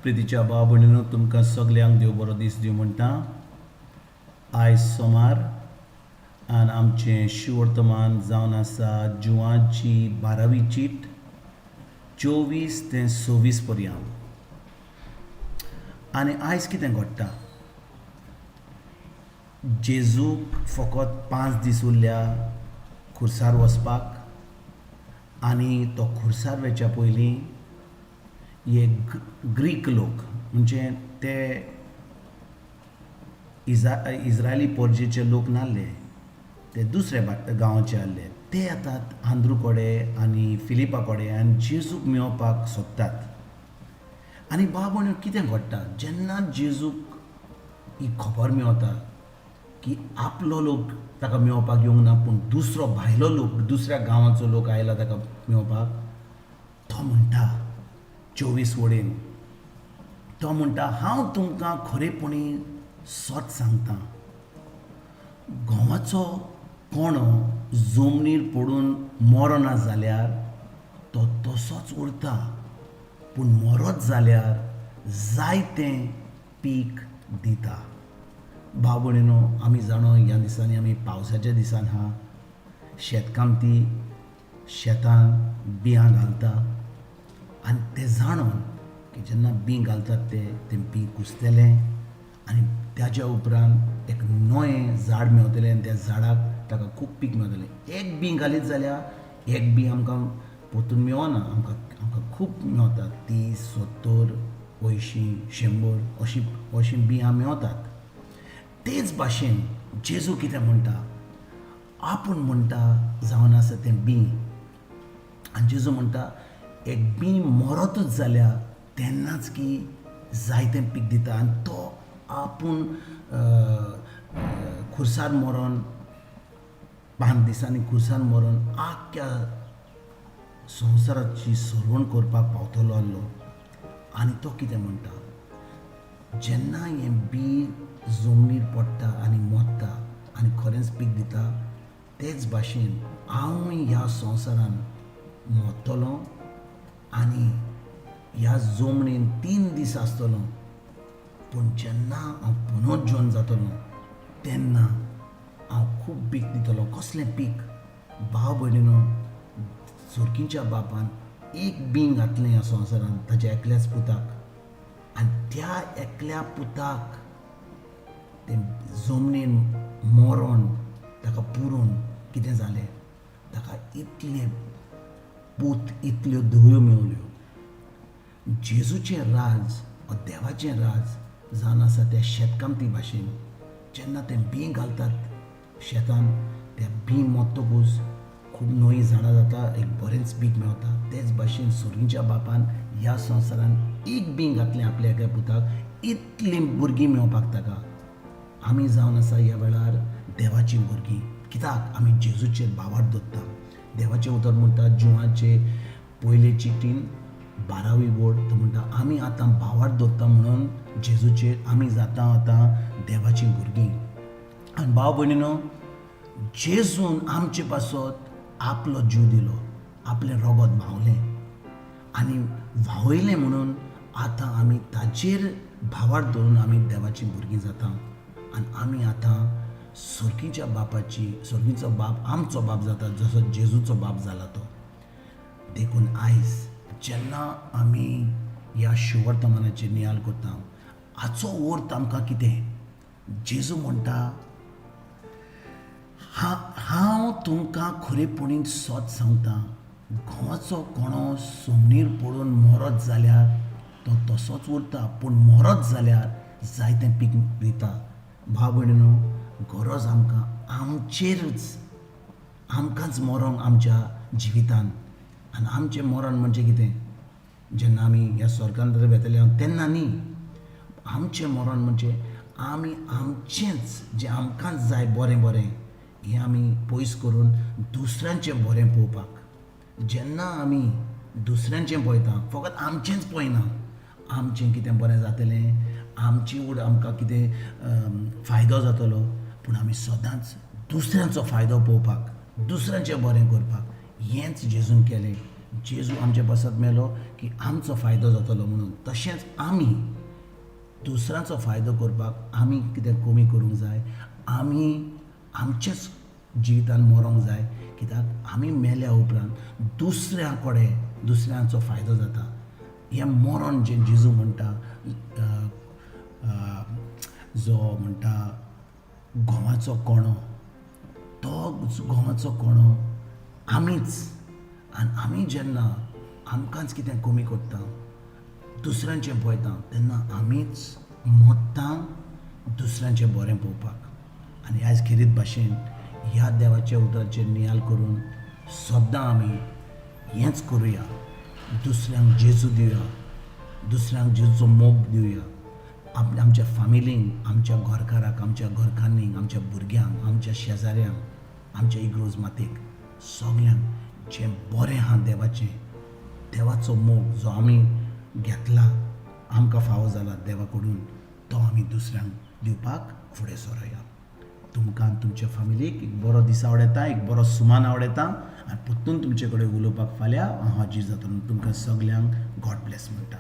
प्रितीच्या भाव भयणीनो, तुमकां सगल्यांक देव बरो दीस दिवं म्हणटा. आयज सोमार आनी आमचें शिवर्तमान जावन आसा जुवांची 12वी चीट 24 ते 26 पर्यंत. आनी आयज कितें घडटा, जेजूक फकत 5 दीस उरल्या खुर्सार वचपाक आनी तो खुर्सार वचच्या पयलीं हे ग्रीक लोक, म्हणजे ते इज्रायली पोरजेचे लोक नासले, ते दुसऱ्या गांवाचे आहले, ते येतात आंद्रू कडेन आनी फिलिपा कडेन आनी जेजूक मेळोवपाक सोदतात. आनी बाब कितें घडटा, जेन्ना जेजूक ही खबर मेवता की आपलो लोक ताका मेळोवपाक येवंक ना, पूण दुसरो भायलो लोक, दुसऱ्या गांवाचो लोक आयला ताका मेळोवपाक, तो म्हणटा 24 वडेन, तो म्हणटा, हांव तुमकां खरेपणी सत सांगता, गंवाचो कोणो जमनीर पडून मरना जाल्यार तो तसोच उरता, पूण मरत जाल्यार जायतें पीक दिता. भाव भयणीनो, आमी जाणो ह्या दिसांनी आमी पावसाच्या दिसान आहा. शेतकामती शेतान बियां घालता आनी ते जाणून की जेन्ना बीं घालतात तें बीं कुसतलें आनी ताच्या उपरांत एक नवें झाड मेवतलें आनी त्या झाडाक ताका खूब पीक मेवतलें. एक बीं घालीत जाल्यार एक बीं आमकां परतून मेवना, आमकां खूब मेवता, 30, 70, 80, 100 अशीं बियां मेवतात. तेच भाशेन जेजू कितें म्हणटा, आपूण म्हणटा जावन आसा तें बीं, आनी जेजू म्हणटा एक बीं मरतूच जाल्यार तेन्नाच की जायतें पीक दिता. आनी तो आपूण खुर्सार मरोन, 5 दिसांनी खुर्सार मरोन आख्ख्या संवसाराची सरवण करपाक पावतलो आहलो. आनी तो कितें म्हणटा, जेन्ना हें बीं जमनीर पडटा आनी मरता आनी खरेंच पीक दिता, तेच भाशेन हांवूय ह्या संवसारान मरतलो आनी ह्या जमनीन 3 दीस आसतलो, पूण जेन्ना हांव पुनर्जन जातलो तेन्ना हांव खूब पीक दितलो. कसलें पीक? भाव भयणीनो, सोरकीच्या बापान एक बीं घातलें ह्या संवसारान ताच्या एकल्याच पुताक, आनी त्या एकल्या पुताक तें जमनीन मरोन ताका पुरोवन कितें जालें, ताका इतले पूत, इतल्यो धुवयो मेवल्यो. जेजूचें राज वा देवाचें राज जावन आसा त्या शेतकामती भाशेन. जेन्ना तें बीं घालतात शेतान, त्या बीं मरतकूच खूब नवीं झाडां जाता, एक बरेंच पीक मेवता. तेच भाशेन सोरींच्या बापान ह्या संवसारान एक बीं घातलें आपल्या एका पुताक, इतलीं भुरगीं मेवपाक ताका. आमी जावन आसा ह्या वेळार देवाचीं भुरगीं, कित्याक आमी जेजूचेर भावार्थ दवरता. देवाचें उतर म्हणटा जुवाचे पयले चिटीन 12वी बोर्ड, तो म्हणटा आमी आतां भावार्थ दवरता म्हणून जेजूचेर आमी जाता आतां देवाचीं भुरगीं. आनी भाव भयणीनो, जेजून आमचे पासत आपलो जीव दिलो, आपलें रगत व्हांवलें आनी व्हांवयलें म्हणून आतां आमी ताचेर भावार्थ दवरून आमी देवाचीं भुरगीं जाता. आनी आमी आतां सोर्कीच्या बापाची, सोर्कीचो बाप आमचो बाप जाता, जसो जेजूचो बाप जाला तो. देखून आयज जेन्ना आमी ह्या शिवर्तमानाचेर नियाळ करता, हाचो अर्थ आमकां कितें, जेजू म्हणटा हांव तुमकां खरेपणी सत सांगता, गंवाचो कोणो जमनीर पडून मरत जाल्यार तो तसोच उरता, पूण मरत जाल्यार जायतें पीक दिता. भाव भयणीनो, गरज आमकां आमचेरच, आमकांच मरोंक आमच्या जिवितान. आनी आमचें मरण म्हणजे कितें, जेन्ना आमी ह्या स्वर्गान वेतले तेन्ना न्ही, आमचें मरण म्हणजे आमी आमचेंच जें आमकांच जाय बरें बरें हें आमी पयस करून दुसऱ्यांचें बरें पळोवपाक. जेन्ना आमी दुसऱ्यांचें पळयता, फकत आमचेंच पळयना, आमचें कितें बरें जातलें, आमची उड आमकां कितें फायदो जातलो, पूण आमी सदांच दुसऱ्यांचो फायदो पळोवपाक, दुसऱ्यांचें बरें करपाक. हेंच जेजून केलें. जेजू आमचे पासत मेलो की आमचो फायदो जातलो म्हणून, तशेंच आमी दुसऱ्यांचो फायदो करपाक आमी कितें कमी करूंक जाय. आमी आमचेच जिवितान मरोंक जाय, कित्याक आमी मेल्या उपरांत दुसऱ्या कडेन दुसऱ्यांचो फायदो जाता. हें मरण जें जेजू म्हणटा, जो म्हणटा गंवाचो कणो, तो गंवाचो कणो आमीच. आनी आमी जेन्ना आमकांच कितें कमी करता, दुसऱ्यांचें पळयता, तेन्ना आमीच मोत्ता दुसऱ्यांचें बरें पळोवपाक. आनी आयज खेरीत भाशेन ह्या देवाच्या उतराचेर नियाळ करून सद्दां आमी हेंच करुया, दुसऱ्यांक जेजू दिवया, दुसऱ्यांक जेजूचो मोग दिवया, आपल्या आमच्या फामिलींक, आमच्या घरकाराक, आमच्या घरकान्नीक, आमच्या भुरग्यांक, आमच्या शेजाऱ्यांक, आमच्या इगर्ज मातेक, सगल्यांक जें बरें आहा देवाचें, देवाचो मोग जो आमी घेतला, आमकां फावो जाला देवा कडून, तो आमी दुसऱ्यांक दिवपाक फुडें सरोया. तुमकां आनी तुमच्या फामिलीक एक बरो दीस आवडयता, एक बरो सुमान आवडयता आनी परतून तुमचे कडेन उलोवपाक फाल्यां हांव हाजीर जातलो. तुमकां सगल्यांक गॉड ब्लेस म्हणटा.